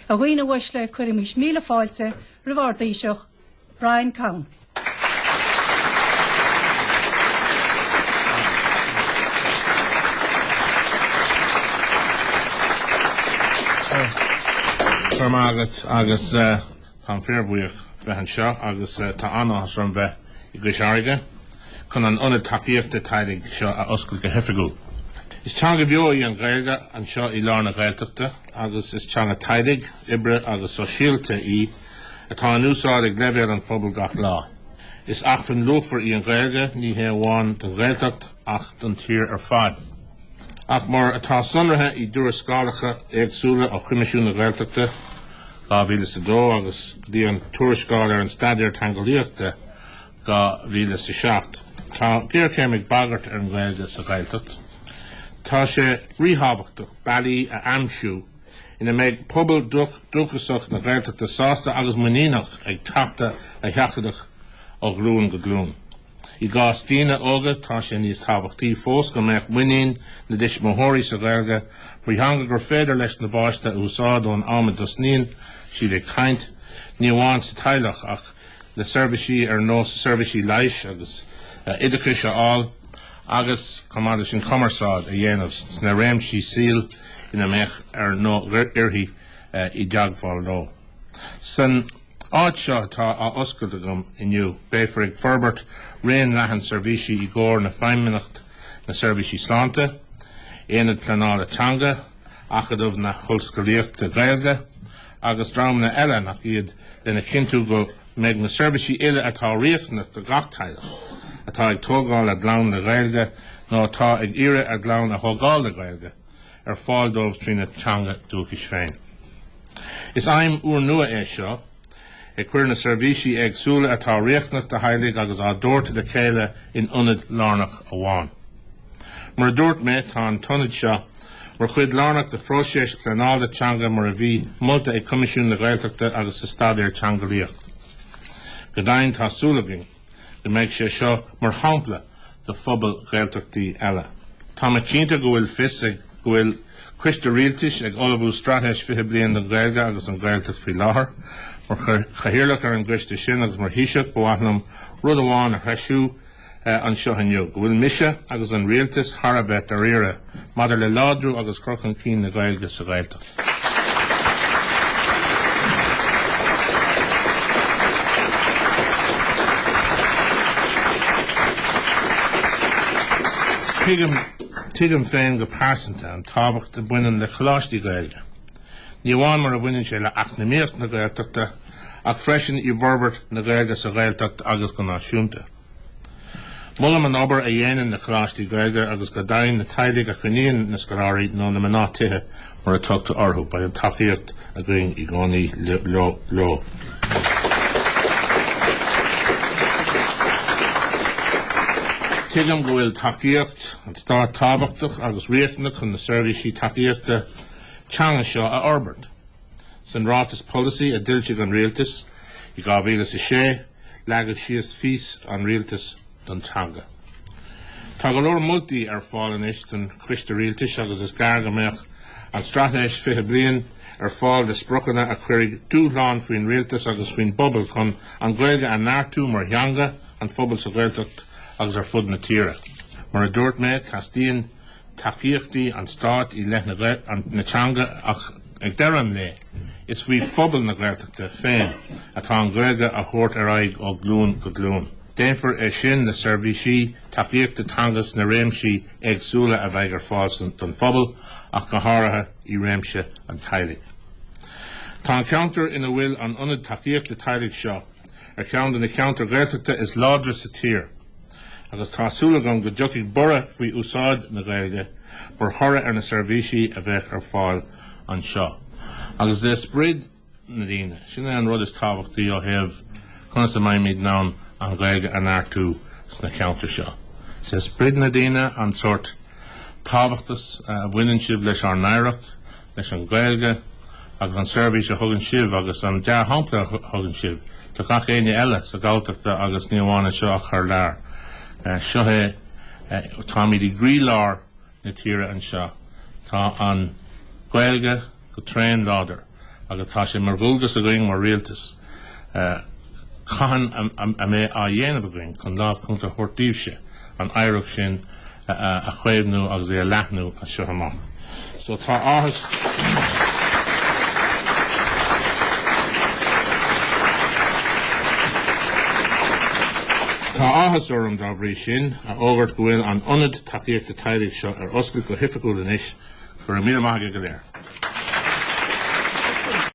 A dhaoine uaisle, cuirimis míle fáilte roimh ár dTaoiseach, Brian Cowen. Go raibh maith agat agus táim fíorbhuíoch bheith anseo agus tá an-áthas orm bheith i gCois Fharraige chun an Ionad Tacaíochta Teaghlaigh seo a oscailt go hoifigiúil. Is teanga bheo í an Ghaeilge anseo i lár na Gaeltachta agus is teanga teaghlaigh, oibre agus sóisialta í atá in úsáid ag leibhéal an phobail gach lá. Is acmhainn luachmhar í an Ghaeilge, ní hé amháin don Ghaeltacht ach don tír ar fad. Ach mar atá sonraithe i dtuarascálacha éagsúla ó Choimisiún na Gaeltachta 2002 agus go dtí an tuarascáil ar an Staidéar Teangeolaíochta 2007, tá géarchéim ag bagairt ar an Ghaeilge sa Ghaeltacht. Tá sé ríthábhachtach bealaí a aimsiú ina mbeidh pobal dúchasach na Gaeltachta sásta agus muiníneach ag teanga a sheachadadh ó ghlúin go glúin. I gcás daoine óga, tá sé níos tábhachtaí fós go mbeadh muinín na dtuismitheoirí sa Ghaeilge mar theanga gur féidir leis na bpáiste a úsáid ón am a dtosnaíonn siad ag caint, ní amháin sa teaghlach ach le seirbhísí ar nós seirbhísí leighis agus oideachais a fháil agus, chomh maith leis sin, cumarsáid a dhéanamh sna réimsí saoil ina mbeadh air nó uirthi i dteagmháil leo. San áit seo atá á oscailt agam inniu, beifear ag forbairt raon leathan seirbhísí i gcomhar le Feidhmeannacht na Seirbhísí Sláinte, Aonad Pleanála Teanga, Acadamh na hOllscolaíochta Gaeilge agus dreamanna eile nach iad lena chinntiú go mbeidh na seirbhísí uile atá riachtanach do gach teaghlach atá ag tógáil a gclann le Gaeilge nó atá ag iarraidh a gclann a thógáil le Gaeilge ar fáil dóibh trína dteanga dúchais féin. Is aidhm úrnua é seo, ag cur na seirbhísí éagsúla atá riachtanach do theaghlaigh agus á dtabhairt le chéile in ionad lárnach amháin. Mar a dúirt mé, tá an t-ionad seo mar chuid lárnach de phróiseas pleanála teanga mar a bhí molta ag Coimisiún na Gaeltachta agus sa Staidéar Teangeolaíochta. Go deimhin, tá súil againn go mbeidh sé seo mar shampla do phobail Ghaeltachtaí eile. Tá mé cinnte go bhfuil fios ag go bhfuil Coiste Rialtais ag ullmhú Straitéis 20 Bliain don Ghaeilge agus don Ghaeltacht faoi láthair. Mar chathaoirleach ar an gcoiste sin agus mar Thaoiseach, ba mhaith liom rud amháin a threisiú, anseo inniu, go bhfuil mise agus an Rialtas thar a bheith dáiríre maidir le láidriú agus cur chun cinn na Gaeilge sa Ghaeltacht. Tuigim, tuigim féin go pearsanta an tábhacht a bhaineann le coláistí Gaeilge, ní amháin mar a bhaineann sé le eacnamaíocht na Gaeltachta ach freisin i bhforbairt na Gaeilge sa Ghaeltacht agus go náisiúnta. Molaim an obair a dhéanann na coláistí Gaeilge agus go deimhin na teaghlaigh a choinníonn na scoláirí nó na mná tithe mar a tugtar orthu. Beidh an tacaíocht againn i gcónaí leo. Tuigim go bhfuil tacaíocht an Stáit tábhachtach agus riachtanach chun na seirbhísí tacaíochta teanga seo a fhorbairt. San ráiteas polasaí a d'fhoilsigh an Rialtas i 2006, leagadh síos fís an Rialtais don teanga. Tá go leor moltaí ar fáil anois don Choiste Rialtais agus is gearr go mbeadh an Straitéis 20 Bliain ar fáil de spriocanna a chuirfidh dúshlán faoin Rialtas agus faoin bpobal chun an Ghaeilge a neartú mar theanga an phobail sa Ghaeltacht agus ar fud na tíre. Mar a dúirt mé, teastaíonn tacaíochtaí an stáit i leith na teanga ach ag deireadh an lae, is faoi phobal na Gaeltachta féin atá an Ghaeilge a thabhairt ar aghaidh ó ghlúin go glúin. Déanfar é sin le seirbhísí tacaíochta teanga sna réimsí éagsúla a bheidh ar fáil don phobal ach go háirithe i réimse an teaghlaigh. Tá an ceantar ina bhfuil an Ionad Tacaíochta Teaghlaigh seo ar cheann de na ceantair Ghaeltachta is láidre sa tír agus tá súil agam go dtiocfaidh borradh faoi úsáid na Gaeilge mar thoradh ar na seirbhísí a bheidh ar fáil anseo. Agus is é sprid na ndaoine, sin é an rud is tábhachtaí ó thaobh conas a mbeimid in ann an Ghaeilge a neartú sna ceantair seo. Is é sprid na ndaoine an sórt tábhachtas a bhaineann sibh leis ár n-oidhreacht, leis an Ghaeilge agus an seirbhís a thugann sibh agus an dea-shampla a thugann sibh do gach éinne eile sa Ghalltachta agus ní amháin anseo ach thar lear. Seo é, táimid i gcroílár na tíre anseo. Tá an Ghaeilge go tréan láidir. Agus tá sé mar dhualgas againn mar Rialtas cathain a mbeidh á dhéanamh againn chun lámh chúnta a thabhairt daoibhse an oidhreacht sin a chaomhnú agus é a leathnú as seo amach. So tá áthas. Tá áthas orm, dá bhrí sin, a fhógairt go bhfuil an Ionad Tacaíochta Teaghlaigh seo ar oscailt go hoifigiúil anois. Go raibh míle maith agaibh go léir.